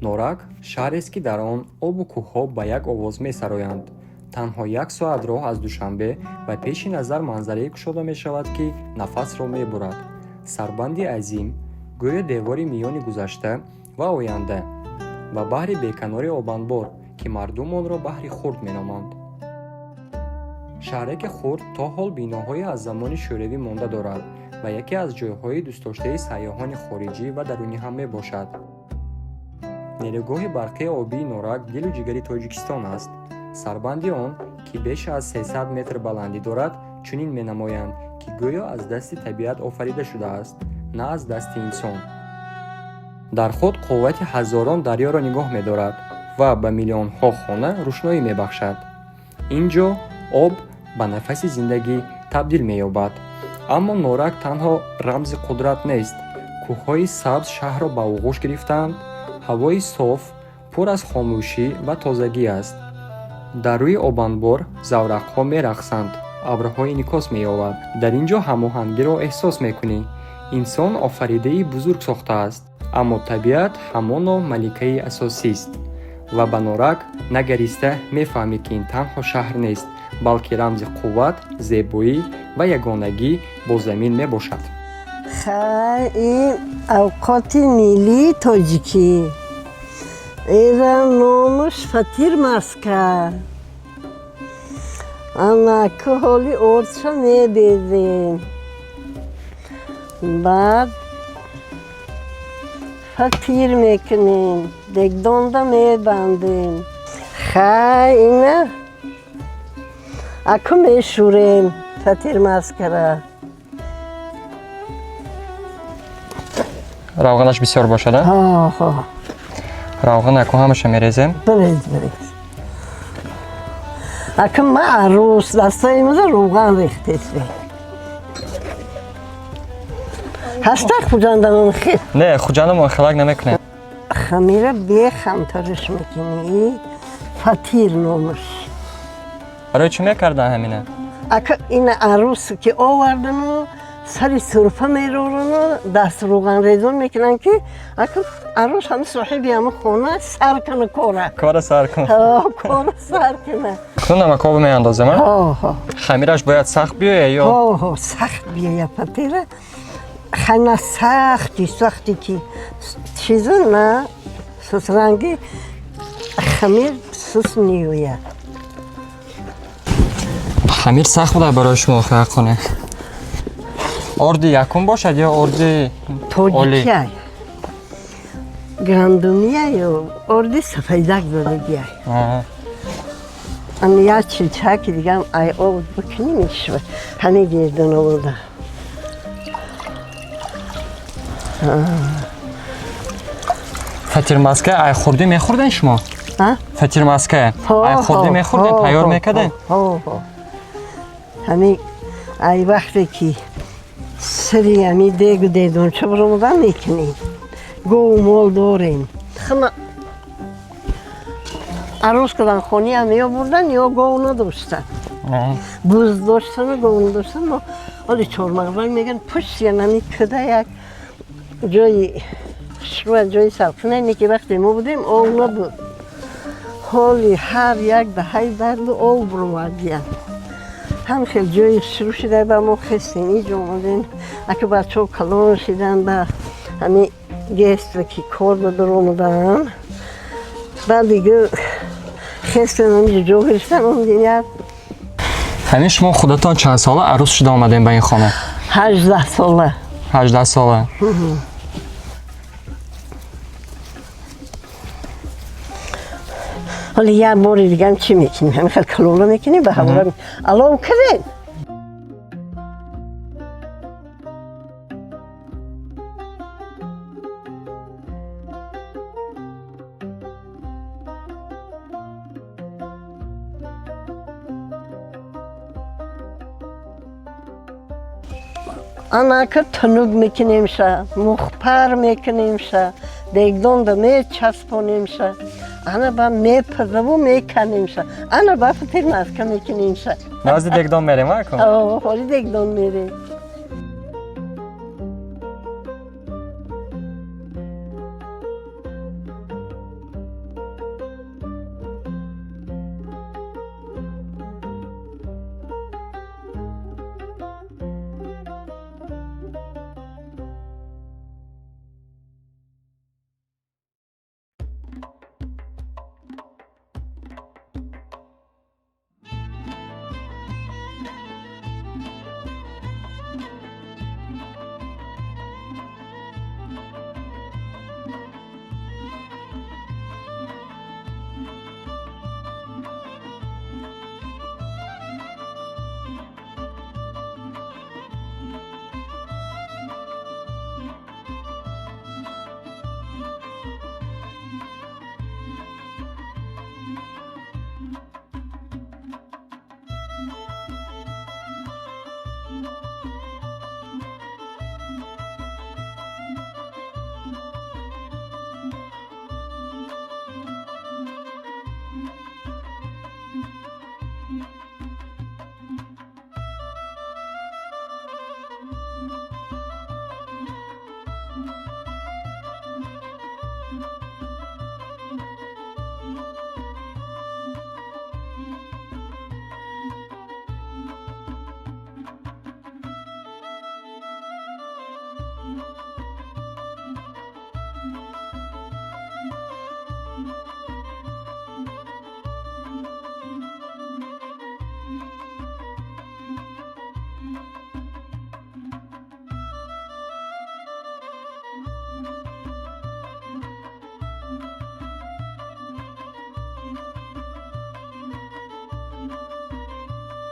Норак шаҳрест, ки дар он обу кӯҳҳо ба як овоз месароянд. Танҳо як соат роҳ аз Душанбе ва пеши назар манзарае кушода мешавад, ки нафасро мебурад. Сарбанди азим, гӯё девори миёни гузашта ва оянда ва баҳри беканори обанбор, ки мардум онро баҳри хурд меноманд. Шаҳраки хурд то ҳол биноҳое аз замони шӯравӣ монда дорад ва яке аз ҷойҳои дӯстдоштаи сайёҳони хориҷӣ ва дарунӣ ҳам мебошад. Нерӯгоҳи барқии обии Норак дилу ҷигари Тоҷикистон аст. Сарбанди он, ки беш аз 300 метр баландӣ дорад, чунин менамоянд, ки гӯё аз дасти табиат офарида шудааст, на аз дасти инсон. Дар худ қуввати ҳазорон дарёро нигоҳ медорад ва ба миллионҳо хона рӯшноӣ мебахшад. Ин ҷо об ба нафаси зиндагӣ табдил меёбад. Аммо Норак танҳо рамзи қудрат нест. Кӯҳҳои сабз шаҳрро ба оғӯш гирифтаанд, ҳавои соф, пур аз хомӯшӣ ва тозагӣ аст. Дар рӯи обанбор заврақҳо мерақсанд, абрҳо инъикос меёбад. Дар ин ҷо ҳамоҳангиро эҳсос мекунӣ. Инсон офаридаи бузург сохтааст, аммо табиат ҳамоно маликаи асосист. Ва ба Норак нагариста мефаҳмӣ, ки ин танҳо шаҳр нест, балки рамзи қувват, зебоӣ ва ягонагӣ бо замин мебошад. Хай, ин авқоти миллии тоҷикӣ. Эра номаш фатир маска. Анаку ҳоли ордша мебезем. Баъд фатир мекунем, дегдонда мебандем. Хай, ина аку мешӯрем фатир маскара. Равғанаш бисёр бошад, а? Ҳо. Равған аку ҳамаша мерезем. Бирез, бирез. Аку ма арӯс дастаи маза равған рехтесве. Ҳаста Хуҷандамон хел. Не, Хуҷандамон хелак намекунем. Хамира бехамтараш мекунӣ. Фатир номаш. Барои чӣ мекардан ҳамина? Ака ина арӯс ки овардану сари сурфа мерорану даст равғанрезон мекунанд, ки ака арӯс ҳами соҳиби ҳама хона сар кана кора. Кора сар кун. Ҳо, кора сар кана. Кун намакобо меандозем, а? Ҳо. Хамираш бояд сахт биёя ё? Ҳо, сахт биёя фатира. Хана сахти сахти ки чиза на сусранги хамир сус меояд. Хамир сахт буда барои шумо охираққоне. Орди якум бошад ё орди олӣ? Тоҷикияй. Гандумияю орди сафедак додагияй. Ан як чилчаки дигам ай об бикунӣ мешавад. Ҳамин гирдон овода. Фатирмаска ай хурдӣ мехӯрден шумо? А? Фатирмаска ай хурдӣ мехӯрден, тайёр мекарден? Ҳо. Ҳамин ай вақте ки сари ҳамин дегу дедонча баромадан мекунем. Гову мол дорем. Хама арӯс кардан хониам меовурдан ё гов надоштан. Буз доштану гов надоштан. Мо ҳоли чормағзак мегӯянд, пушти ҳамин кӯда як ҷои хушрӯ, ҷои салқина ине ки вақте мо будем ов набуд. Ҳоли ҳар як даҳаи дарду ов буромадиянд. Ҳам хел ҷои хушрӯ шуда ба мо хестем, иҷо омадем. Ака бачаҳо калон шидан, ба ҳамин гестра ки кор ба даромадаам. Баъд дига хестем, ҳаминҷо ҷо гирифтам, омадем як. Ҳамин шумо худатон чанд сола арӯс шуда омадем ба ин хона? 18 сола. 18 сола. Ҳоли як бори дигам чӣ мекунем? Ҳамин хел калола мекунем, ба ҳавора алов кардем. Анака тунук мекунемша, мухпар мекунемша, дегдонда мечаспонемша, ана ба мепазаву меканемша, ана ба фатир маска мекунемша. Назди дегдон мерем, а ку? Ҳо, ҳоли дегдон мерем.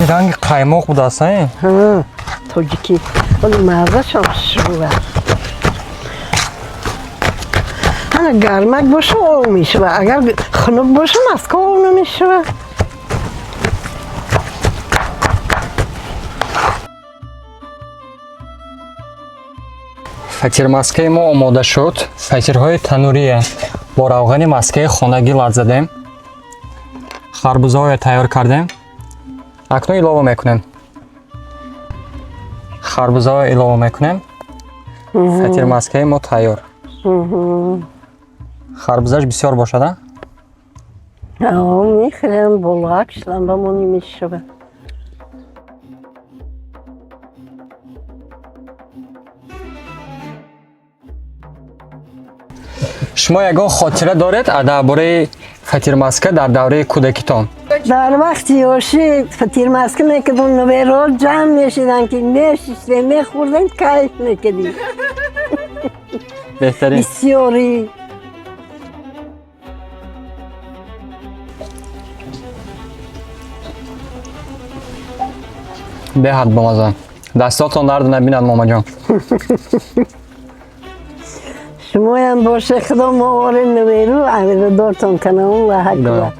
Ранги қаймоқ будааст, а? Ҳа, тоҷикӣ. Вале маззашам хушрӯ аст. Ҳана гармак боша, ов мешава, агар хунук боша, маска ов намешава. Фатирмаскаи мо омода шуд. Фатирҳои танурие бо равғани маскаи хонагӣ лат задем. Харбузаҳое тайёр кардем. Акнун илова мекунем. Харбузаҳо илова мекунем. Фатирмаскаи мо тайёр. Харбузаш бисёр бошад, а? Мехӯрем, болғак шламбамон мешава. Шумо ягон хотира доред дар бораи фатирмаска дар давраи кӯдакитон? Дар вақти ёшӣ фатирмаска мекардам, наверо ҷамъ мешиданд, ки мешиштем, мехӯрдем, кайф мекардем. Беҳтарин. Бисёрӣ. Беҳад бомаза. Дастотон дард набинад, момаҷон. Шумоям боше, худо мо оре наверу амирдортон канам ва ҳаква.